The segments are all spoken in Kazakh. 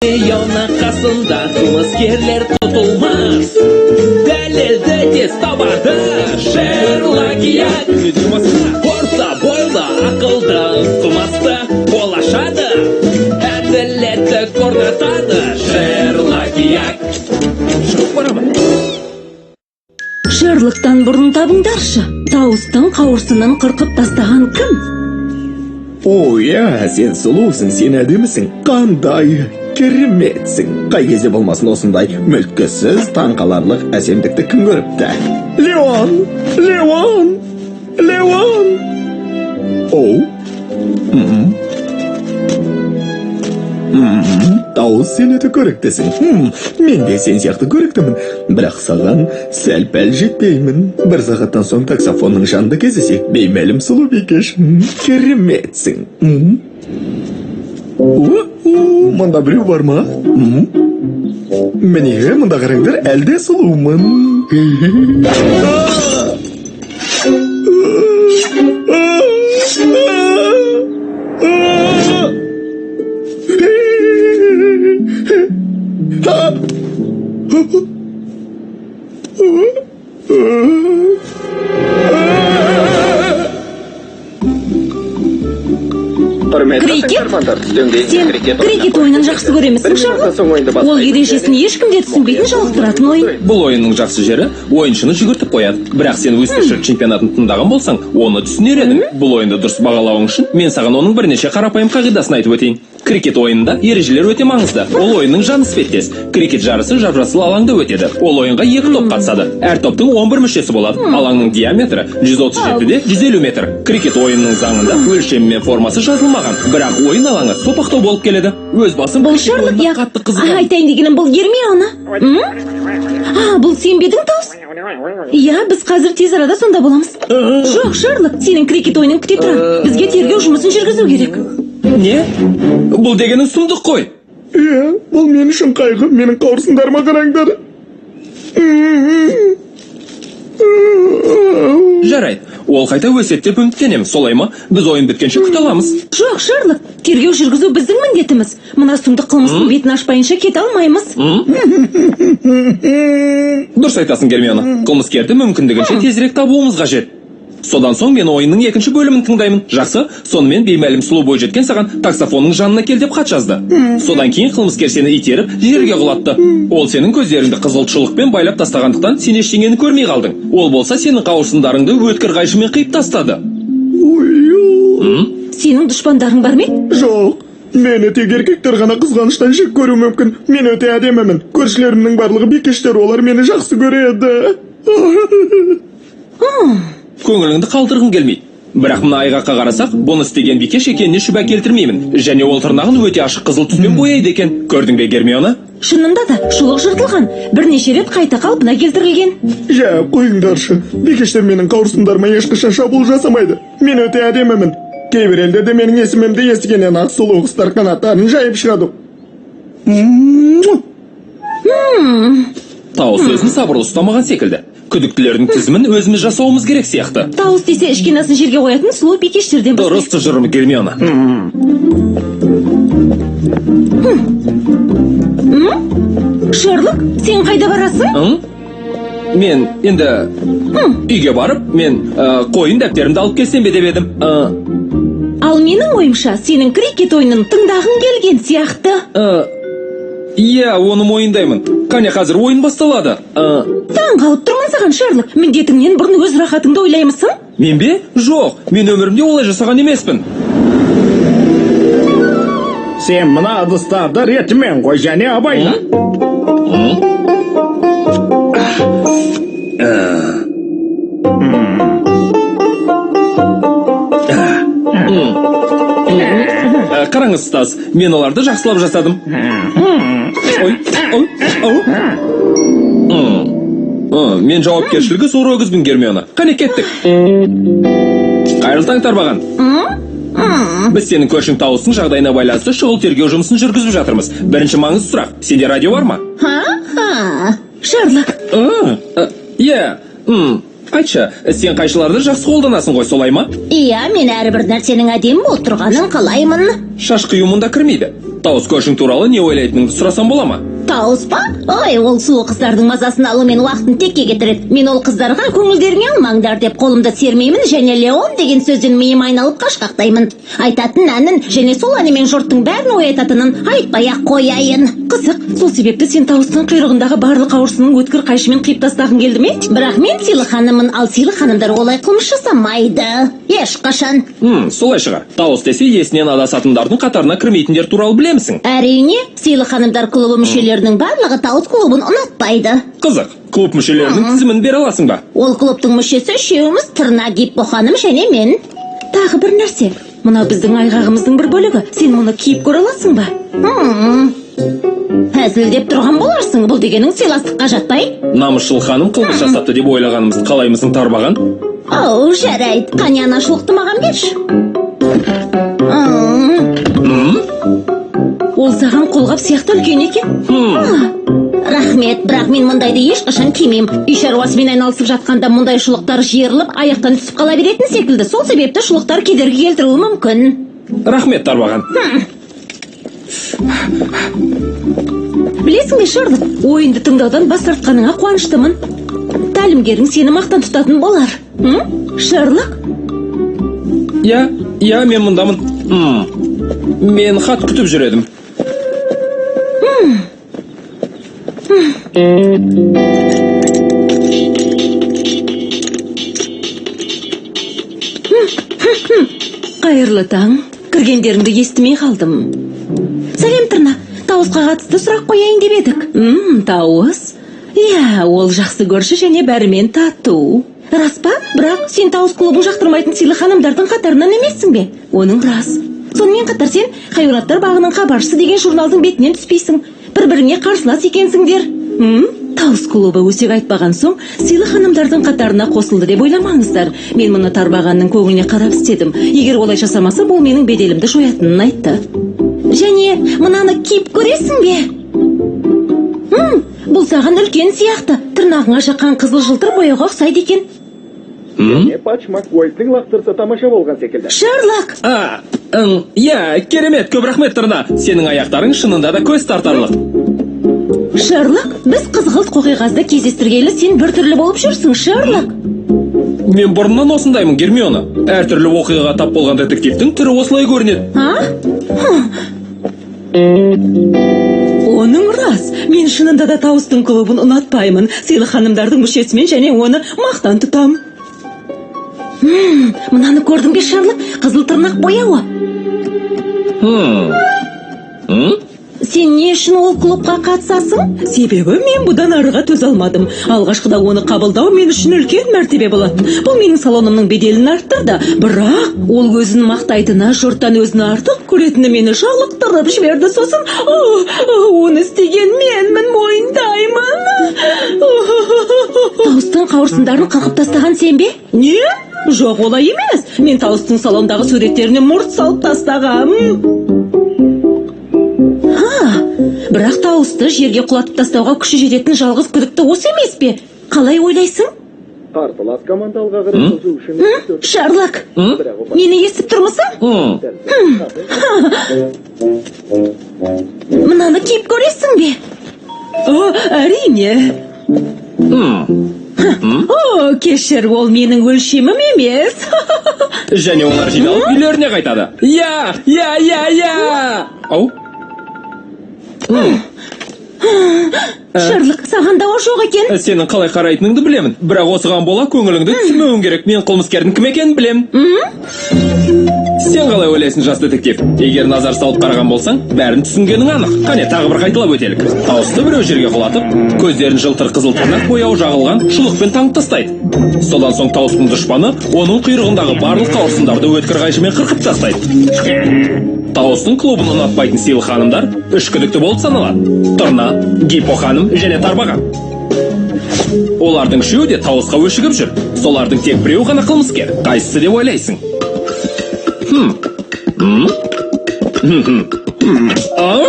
Гермиона қасында қылмыскерлер тұтылмас. Дәлелді тез табады Шерлок Як. Орта бойлы, ақылды, қылмысты қол ашады. Әділеттік орнатады Шерлок Як. Шығып барамын. Шерлоктан бұрын табыңдаршы. Тауыстың қауырсынын қырқып тастаған кім? О, иә, сен сұлусың, сен әдемісің. Қандай кереметсің. Қай кезде болмасын осындай мүлткісіз, таңқаларлық әсемдікті кім көріпті? Леон! Леон! Леон! Оу. М. М, Дауыс, сен өте көріктісің. Мен де сен сияқты көріктімін. Бірақ саған сәл-пәл жетпеймін. Бір сағаттан соң таксофонның жанында кездесейік. Беймәлім сұлу бикеш. Кереметсің. У, мында біреу бар ма? Міне, мында қараңдар, әлде сұлумын. Құрметті Крикет? тыңдармандар, түстен кейін Сен крикет крикет ойынын жақсы көремісің, Бір минуттан соң ойынды Шерлок? Ол бастаймыз. ережесін ешкім де түсінбейтін жалықтыратын ойын. Бұл ойынның жақсы жері — ойыншыны жүгіртіп қояды. Бірақ сен Уистершир чемпионатын тыңдаған болсаң, оны түсінер едің. Бұл ойынды дұрыс бағалауың үшін мен саған оның бірнеше қарапайым қағидасын айтып өтейін. Крикет ойынында ережелер өте маңызды. Ол ойынның жаны іспеттес. Крикет жарысы жап-жасыл алаңда өтеді. Ол ойынға екі топ қатысады. Әр топтың 11 мүшесі болады. Алаңның диаметрі 137-де 150 метр. Крикет ойынының заңында өлшемі мен формасы жазылмаған. Бірақ ойын алаңы сопақтау болып келеді. Өз басым Бұл крикет Шерлок, ойынына иә. қатты қызығамын. Айтайын дегенім, бұл Гермиона. М? А, бұл сен бе едің, Таус? Иә, біз қазір тез арада сонда боламыз. Жоқ, Шерлок, сенің крикет ойының күте тұр. Бізге тергеу жұмысын жүргізу керек. Не? Бұл дегенің сұмдық қой. Иә, бұл мен үшін қайғы. Менің қауырсындарыма қараңдар. Жарайды. Ол қайта өседі деп үміттенемін. Солай ма? Біз ойын біткенше күте аламыз. Жоқ, Шерлок, тергеу жүргізу біздің міндетіміз. Мына сұмдық қылмыстың бетін ашпайынша кете алмаймыз. Дұрыс айтасың, Гермиона. Қылмыскерді мүмкіндігінше тезірек табуымыз қажет. Содан соң мен ойынның екінші бөлімін тыңдаймын. Жақсы. Сонымен беймәлім сұлу бойжеткен саған таксофонның жанына кел деп хат жазды. Содан кейін қылмыскер сені итеріп, жерге құлатты. Ол сенің көздеріңді қызыл шұлықпен байлап тастағандықтан, сен ештеңені көрмей қалдың. Ол болса сенің қауырсындарыңды өткір қайшымен қиып тастады. Ой. Сенің дұшпандарың бар ма еді? Жоқ. Мені тек еркектер ғана қызғаныштан жек көруі мүмкін. Мен өте әдемімін. Көршілерімнің барлығы бикештер, олар мені жақсы көреді. Көңіліңді қалдырғым келмейді. Бірақ мына айғаққа қарасақ, бұны істеген бикеш екеніне шүбә келтірмеймін. Және ол тырнағын өте ашық қызыл түспен бояйды екен. Көрдің бе, Гермиона? Шынында да, шұлық жыртылған. Бірнеше рет қайта қалпына келтірілген. Жә, қойыңдаршы. Бикештер менің қауырсындарыма ешқашан шабуыл жасамайды. Мен өте әдемімін. Кейбір елдерде менің есімімді естігеннен ақ сұлу құстар қанаттарын жайып шығады. Муа! Тауыс өзін сабырлы ұстамаған секілді. Күдіктілердің тізімін өзіміз жасауымыз керек сияқты. Тауыс десе, ішкен асын жерге қоятын сұлу бикештерден Дұрыс бастайық. тұжырым, Гермиона. Шерлок, сен қайда барасың? Ың? Мен енді үйге барып, мен қойын дәптерімді алып келсем бе деп едім. Ал менің ойымша, сенің крикет ойынын тыңдағың келген сияқты. Иә, оны мойындаймын. Қане, қазір ойын басталады. Таң қалып тұрмын саған, Шерлок. Міндетіңнен бұрын өз рахатыңды ойлаймысың? Мен бе? Жоқ, мен өмірімде олай жасаған емеспін. Сен мына ыдыстарды ретімен қой және абайла. Қараңыз, ұстаз, мен оларды жақсылап жасадым. Ой, ой, ау. Мен жауапкершілігі зор өгізбін, Гермиона. Қане, кеттік. Қайырлы таң, Тарбаған. Біз сенің көршің Тауыстың жағдайына байланысты шұғыл тергеу жұмысын жүргізіп жатырмыз. Бірінші маңызды сұрақ: сенде радио бар ма? Ха-ха. Шерлок, Иә. Айтшы, сен қайшыларды жақсы қолданасың ғой, солай ма? Иә, мен әрбір нәрсенің әдемі болып тұрғанын қалаймын. Шаш қию мұнда кірмейді. Тауыс көршің туралы не ойлайтыныңды сұрасам бола ма? Тауыс па? Ой, ол сұлу қыздардың мазасын алумен уақытын текке кетіреді. Мен ол қыздарға көңілдеріңе алмаңдар деп қолымды сермеймін және Леон деген сөзден миым айналып қашқақтаймын. Айтатын әнін және сол әнімен жұрттың бәрін оятатынын айтпай-ақ қояйын. Қызық, сол себепті сен тауыстың құйрығындағы барлық қауырсынын өткір қайшымен қиып тастағың келді ме? Бірақ мен сыйлы ханыммын, ал сыйлы ханымдар олай қылмыс жасамайды. Ешқашан. Солай шығар. Тауыс десе есінен адасатындардың қатарына кірмейтіндер туралы білемісің? Әрине, сыйлы ханымдар клубы мүшелерінің барлығы тауыс клубын ұнатпайды. Қызық, клуб мүшелерінің тізімін бере аласың ба? Ол клубтың мүшесі үшеуміз: Тырна, Гиппо ханым және мен. Тағы бір нәрсе. Мынау біздің айғағымыздың бір бөлігі. Сен мұны киіп көре аласың ба? Әзілдеп тұрған боларсың, бұл дегенің сыйластыққа жатпай. Намысшыл ханым қылмыс жасапты деп ойлағанымызды қалаймысың, Тарбаған? Оу, жарайды. Қане, ана шұлықты маған берші. Ол саған қолғап сияқты үлкен екен. Рахмет, бірақ мен мұндайды ешқашан кимеймін. Үй шаруасымен айналысып жатқанда мұндай шұлықтар жиырылып, аяқтан түсіп қала беретін секілді. Сол себепті шұлықтар кедергі келтіруі мүмкін. Рахмет, Тарбаған. Білесің бе, Шерлок, ойынды тыңдаудан бас тартқаныңа қуаныштымын. Тәлімгерің сені мақтан тұтатын болар. М? Шерлок? Иә, иә, мен мұндамын. Мен хат күтіп жүр едім. Қайырлы таң. Кіргендеріңді естімей қалдым. Сәлем, Тырна. Тауысқа қатысты сұрақ қояйын деп едік. Тауыс? Иә, ол жақсы көрші және бәрімен тату. Рас па? Бірақ сен тауыс клубын жақтырмайтын сыйлы ханымдардың қатарынан емессің бе? Оның рас. Сонымен қатар сен хайуанаттар бағының хабаршысы деген журналдың бетінен түспейсің. Бір-біріңе қарсылас екенсіңдер. Тауыс клубы өсек айтпаған соң сыйлы ханымдардың қатарына қосылды деп ойламаңыздар. Мен мұны Тарбағанның көңіліне қарап істедім. Егер олай жасамаса, бұл менің беделімді жоятынын айтты. Және мынаны киіп көресің бе? Бұл саған үлкен сияқты. Тырнағыңа жаққан қызыл жылтыр бояуға ұқсайды екен. Не пачмак Уайттың лақтырса тамаша болған секілді. Шерлок! А, иә, керемет, көп рахмет, Тырна. Сенің аяқтарың шынында да көз тартарлық. Шерлок, біз қызғылт қоқиқазды кездестіргелі сен біртүрлі болып жүрсің, Шерлок. Мен бұрыннан осындаймын, Гермиона. Әртүрлі оқиғаға тап болған детективтің түрі осылай көрінеді. А? Оның рас. Мен шынында да тауыстың клубын ұнатпаймын. Сыйлы ханымдардың мүшесімен және оны мақтан тұтам. Мынаны көрдің бе, Шерлок? Қызыл тырнақ бояуы. Сен не үшін ол клубқа қатысасың? Себебі мен бұдан арыға төзе алмадым. Алғашқыда оны қабылдау мен үшін үлкен мәртебе болатын. Бұл менің салонымның беделін арттырды. Бірақ ол өзін мақтайтыны, жұрттан өзін артық көретіні мені жалықтырып жіберді. Сосын о, оны істеген менмін, мойындаймын. Тауыстың қауырсындарын қырқып тастаған сен бе? Не? Жоқ, олай емес. Мен тауыстың салондағы суреттеріне мұрт салып тастағам. Бірақ тауысты жерге құлатып тастауға күші жететін жалғыз күдікті осы емес пе? Қалай ойлайсың? Қарсылас команда алға қарай жылжу үшін Шерлок, мені естіп тұрмысың? Мынаны киіп көресің бе? О, әрине. О, кешір, ол менің өлшемім емес. Және олар жиналып үйлеріне қайтады. Иә, иә, иә, иә. Ау. Шерлок, саған дауа жоқ екен. Сенің қалай қарайтыныңды білемін. Бірақ осыған бола көңіліңді түсірмеуің керек. Мен қылмыскердің кім екенін білемін. Сен қалай ойлайсың, жас детектив? Егер назар салып қараған болсаң, бәрін түсінгенің анық. Қане, тағы бір қайталап өтелік. Тауысты біреу жерге құлатып, көздерін жылтыр қызыл тырнақ бояуы жағылған шұлықпен таңып тастайды. Содан соң тауыстың дұшпаны оның құйрығындағы барлық қауырсындарды өткір қайшымен қырқып тастайды. Тауыстың клубын ұнатпайтын сыйлы ханымдар үш күдікті болып саналады: Тырна, Гиппо ханым және Тарбаған. Олардың үшеуі де тауысқа өшігіп жүр. Солардың тек біреуі ғана қылмыскер. Қайсысы деп ойлайсың? Хм. М? Хм, хм. Ау!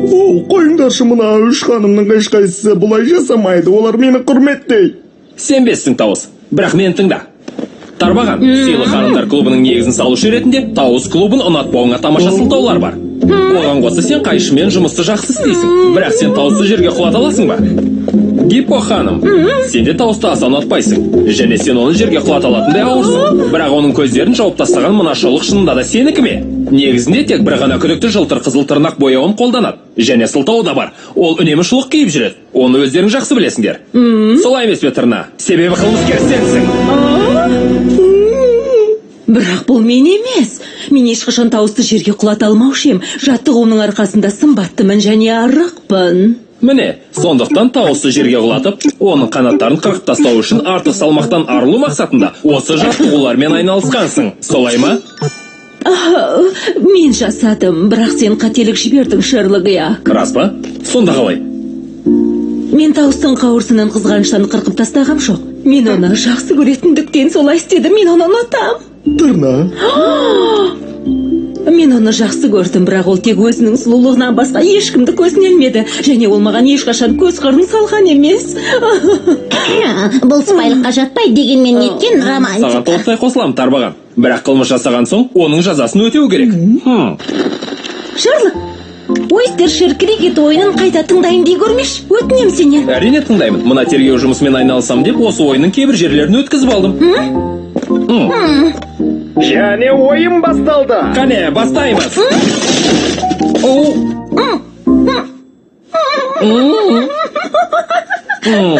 О, қойыңдар. Қараңдаршы, мына үш ханымның ешқайсысы бұлай жасамайды. Олар мені құрметтейді. Сенбессің, Тауыс. Бірақ мені тыңда. Тарбаған, сыйлы ханымдар клубының негізін салушы ретінде Тауыс клубын ұнатпауыңа тамаша сылтаулар бар. Оған қоса, сен қайшымен жұмысты жақсы істейсің. Бірақ сен Тауысты жерге құлата аласың ба? Гиппо ханым, сен де Тауысты аса ұнатпайсың. Және сен оны жерге құлата алатындай ауырсың. Бірақ оның көздерін жауып тастаған мына шұлық шынында да сенікі ме? Негізінде тек бір ғана күдікті жылтыр қызыл тырнақ бояуын қолданады. Және сылтауы да бар. Ол үнемі шұлық киіп жүреді. Оны өздерің жақсы білесіңдер. Солай емес пе, Тырна? Себебі қылмыскер сенсің. Бірақ бұл мен емес. Мен ешқашан Тауысты жерге құлата алмаушы ем. Жаттығуымның арқасында сымбаттымын және арықпын. Міне, сондықтан Тауысты жерге құлатып, оның қанаттарын қырқып тастау үшін артық салмақтан арылу мақсатында осы жаттығулармен айналысқансың. Солай ма? Мен жасадым, бірақ сен қателік жібердің, Шерлок Як. Рас па? Сонда қалай? Мен Тауыстың қауырсынын қызғаныштан қырқып тастағам жоқ. Мен оны жақсы көретіндіктен солай істедім. Мен оны ұнатам. Тырна. Мен оны жақсы көрдім, бірақ ол тек өзінің сұлулығынан басқа ешкімді көзіне ілмеді. Және ол маған ешқашан көз қырын салған емес. Бұл сыпайылыққа жатпайды, дегенмен неткен Саған романтика. толықтай қосыламын, Тарбаған. Бірақ қылмыс жасаған соң оның жазасын өтеу керек. Шерлок, Ойстершир крикет ойынын қайта тыңдайын дей көрмеші. Өтінем сенен. Әрине тыңдаймын. Мына тергеу жұмысымен айналысам деп, осы ойынның кейбір жерлерін өткізіп алдым. Және ойын басталды. Қане, бастаймыз. Оу. М. М.